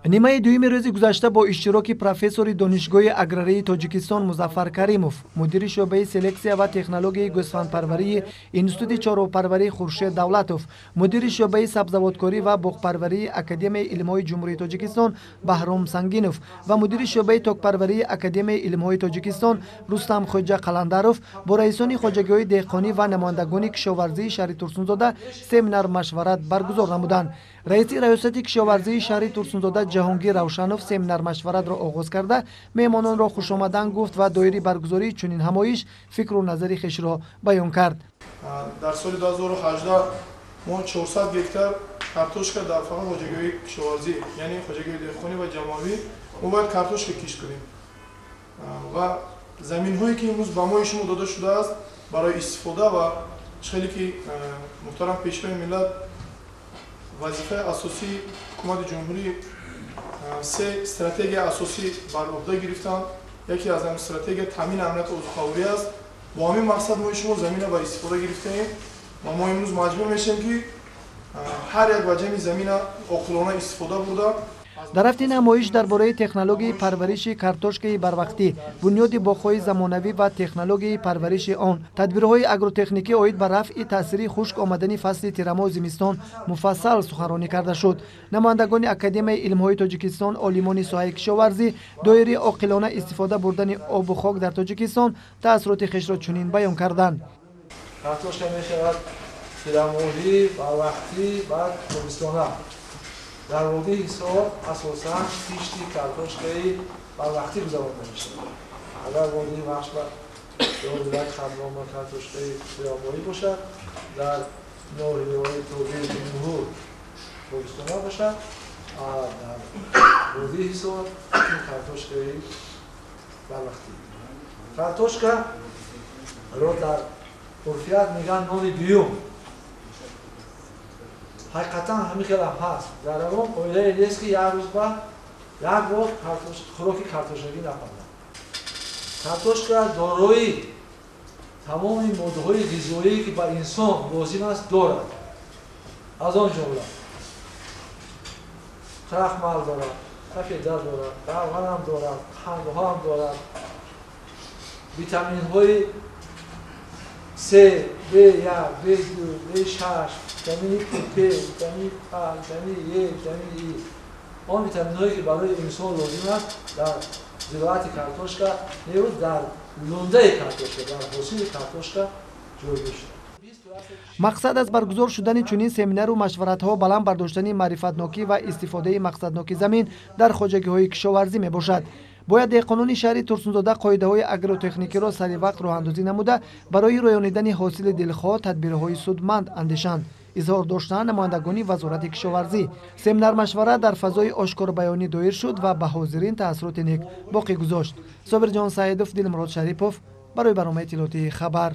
Нимаи дуюми рӯзи гузашта бо иштироки профессори Донишгоҳи аграрии Тоҷикистон Музаффар Каримов, мудири шӯъбаи селексия ва технологияи гӯсфандпарварии Институти чорвопарварии Хуршед Давлатов, мудири шӯъбаи сабзавоткорӣ ва боғпарварии Академияи илмҳои Ҷумҳурии Тоҷикистон Баҳром Сангинов ва мудири шӯъбаи токпарварии Академияи илмҳои Тоҷикистон Рустам Хоҷа Қаландаров бо раисони хоҷагиҳои деҳқонӣ ва намояндагони кишоварзии шаҳри Турсунзода семинар машварат баргузор намуданд. Раиси раёсати кишоварзии шаҳри Турсунзода Ҷаҳонгир Равшанов семинар машваратро оғоз карда, меҳмононро хушомадан гуфт ва доири баргузории чунин ҳамоиш фикру назари хешро баён кард. Дар соли 2018 мо 400 гектар картошка дар фақат хоҷагиҳои кишоварзӣ, яъне хоҷагиҳои деҳқонӣ ва ҷамъовӣ мо бояд картошка кишт кунем ва заминҳое ки имрӯз ба мои шумо дода шудааст барои истифода ва хеле ки муҳтарам Пешвои миллат вазифаи асосии ҳукумати ҷумҳурӣ се стратегия асосӣ бар уҳда гирифтанд. Яке аз ҳамин стратегия таъмини амнияти озуқаворӣ аст. Бо ҳамин мақсад мо шумо замина ба истифода гирифтаем ва мо имрӯз маҷбур мешавем, ки ҳар як ваҷами замина оқилона истифода бурда. Дар рафти намоиш дар бораи технологияи парвариши картошкаи барвақтӣ, бунёди боғҳои замонавӣ ва технологияи парвариши он, тадбирҳои агротехникӣ оид ба рафъи таъсири хушк омадани фасли тирамоҳу зимистон муфассал суханронӣ карда шуд. Намояндагони Академияи илмҳои Тоҷикистон, олимони соҳаи кишоварзӣ доири оқилона истифода бурдани обу хок дар Тоҷикистон таассуроти хешро чунин баён карданд. Картошка мешавад тирамоҳӣ, барвақтӣ ва тобистона. Дар водии Ҳисор асосан кишти картошкаи барвақтӣ гузаронида мешавад. Агар водии Вахш ё вилояти Хатлон картошкаи тирамоҳӣ бошад, дар ноҳияҳои тобеи ҷумҳур тобистона бошад, дар водии Ҳисор картошкаи барвақтӣ. Картошка ро дар урфият мегӯянд нони дуюм. Ҳақиқатан ҳамин хел ҳам ҳаст. Дар ягон оилае нест, ки як рӯз ба як бор хӯроки картошкагӣ напазад. Картошка дорои тамоми моддаҳои ғизоие, ки ба инсон лозим аст, дорад. Аз он ҷумла крахмал дорад, сафеда дорад, равғанам дорад, қандҳоам дорад, витаминҳои С, Б1, Б2, Б6, витамини ПП, витамини А, витамини Е, витамини И. Он витаминҳое, ки барои инсон лозим аст, дар зироати картошка неву дар лундаи картошка, дар ҳосили картошка ҷойгир шуда. Мақсад аз баргузор шудани чунин семинару машваратҳо баланд бардоштани маърифатнокӣ ва истифодаи мақсадноки замин дар хоҷагиҳои кишоварзӣ мебошад. Бояд деҳқонони шаҳри Турсунзода қоидаҳои агротехникиро сари вақт роҳандозӣ намуда, барои рӯёнидани ҳосили дилхоҳ тадбирҳои судманд андешанд, изҳор доштанд намояндагони Вазорати кишоварзӣ. Семинар машварат дар фазои ошкорбаёнӣ доир шуд ва ба ҳозирин таассуроти нек боқӣ гузошт. Собирҷон Саидов, Дилмурод Шарипов барои барномаи иттилоотии «Хабар».